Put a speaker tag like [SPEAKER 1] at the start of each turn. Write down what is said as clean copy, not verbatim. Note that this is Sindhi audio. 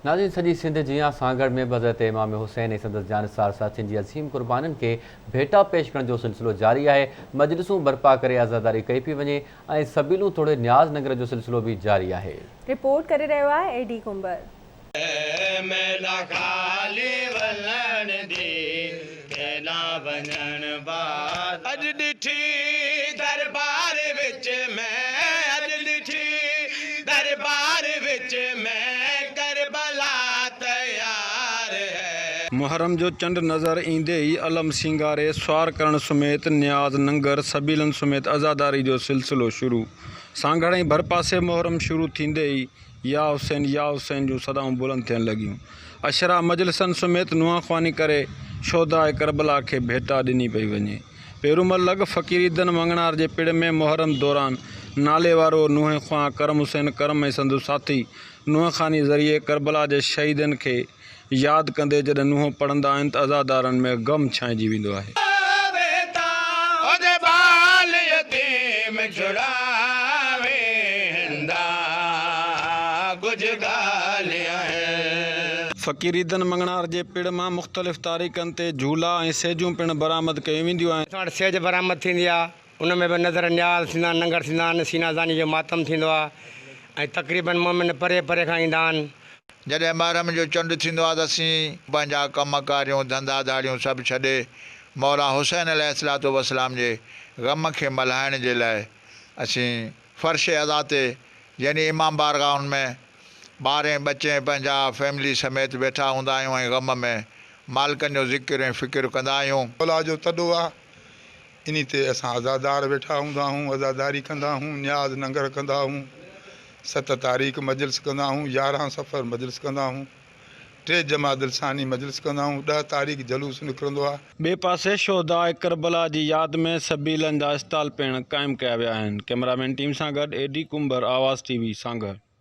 [SPEAKER 1] ناظرين سڄي سنڌ جيان سانگهڙ ۾ به حضرت امام حسين ۽ سندس جانثار ساٿين جي عظيم قربانين کي ڀيٽا پيش ڪرڻ جو سلسلو جاري آهي، مجلسون برپا ڪري عزاداري ڪئي پئي وڃي ۽ سبيلون توڙي نياز ننگر جو سلسلو به جاري آهي.
[SPEAKER 2] رپورٽ ڪري رهيو آهي اي ڊي ڪنڀر.
[SPEAKER 3] ميلا خالي ولڻ the ڪيلا وڃڻ بعد. اڄ ڏٺي دربار وچ مين اڄ ڏٺي دربار وچ مين ڪربلا تيار هي.
[SPEAKER 4] محرم جو چنڊ نظر ايندي ئي علم سينگاري سوار ڪرڻ سميت نياز، ننگر، سبيلن سميت عزاداري جو سلسلو شروع. سانگهڙ ۽ ڀرپاسي محرم شروع ٿيندي ئي يا حسين يا حسين جون صدائون بلند ٿيڻ لڳيون. اشرا مجلسن سميت نوحه خواني ڪري شهداء ڪربلا کي ڀيٽا ڏني پئي وڃي. پيرومل لڳ فقيريدن مڱڻهار جي پڙ ۾ محرم دوران نالي وارو نوحه خوان ڪرم حسين ڪرم ۽ سندس ساٿي نوحه خواني ذريعي ڪربلا جي شهيدن کي ياد ڪندي جڏهن نوحو پڙهندا آهن ته عزادارن ۾ غم ڇانئجي ويندو آهي. فقيريدن مڱڻهار جي پڙ مان مختلف تاريخن تي جهولا ۽ سيجون پڻ برآمد ڪيون وينديون آهن.
[SPEAKER 5] اسان وٽ سيج برآمد ٿيندي آهي، ان ۾ به نذر نياز ٿيندا آهن، ننگر ٿيندا آهن، سينا زاني جو ماتم ٿيندو آهي ۽ تقريباً مؤمن پري پري کان ايندا آهن.
[SPEAKER 6] جڏهن محرم جو چنڊ ٿيندو آهي ته اسين پنهنجا ڪم ڪاريون، ڌنڌا ڌاڙيون سڀ ڇڏي مولا حسين عليه الصلوة والسلام جي غم کي ملهائڻ جي لاء اسين فرش عزا تي يعني امام بارگاهن ۾ ٻارين ٻچين پنهنجا فيملي سميت ويٺا هوندا آهيون ۽ غم ۾ مالڪن جو ذڪر ۽ فڪر ڪندا آهيون.
[SPEAKER 7] مولا جو تڏو آ، انهي تي اسان عزادار ويٺا هوندا آهون، عزاداري ڪندا آهون، نياز ننگر ڪندا آهون، ست تاريخ مجلس ڪندا آهون، 11 صفر مجلس ڪندا آهون. ٽي جمادي الثاني مجلس ڪندا آهيون، ڏهه تاريخ جلوس نڪرندو آهي.
[SPEAKER 4] ٻئي پاسي شهداء ڪربلا جي ياد ۾ سبيلن جا اسٽال پڻ قائم ڪيا ويا آهن. ڪئميرامين ٽيم سان گڏ اي ڊي ڪنڀر، آواز ٽي وي، سانگهڙ.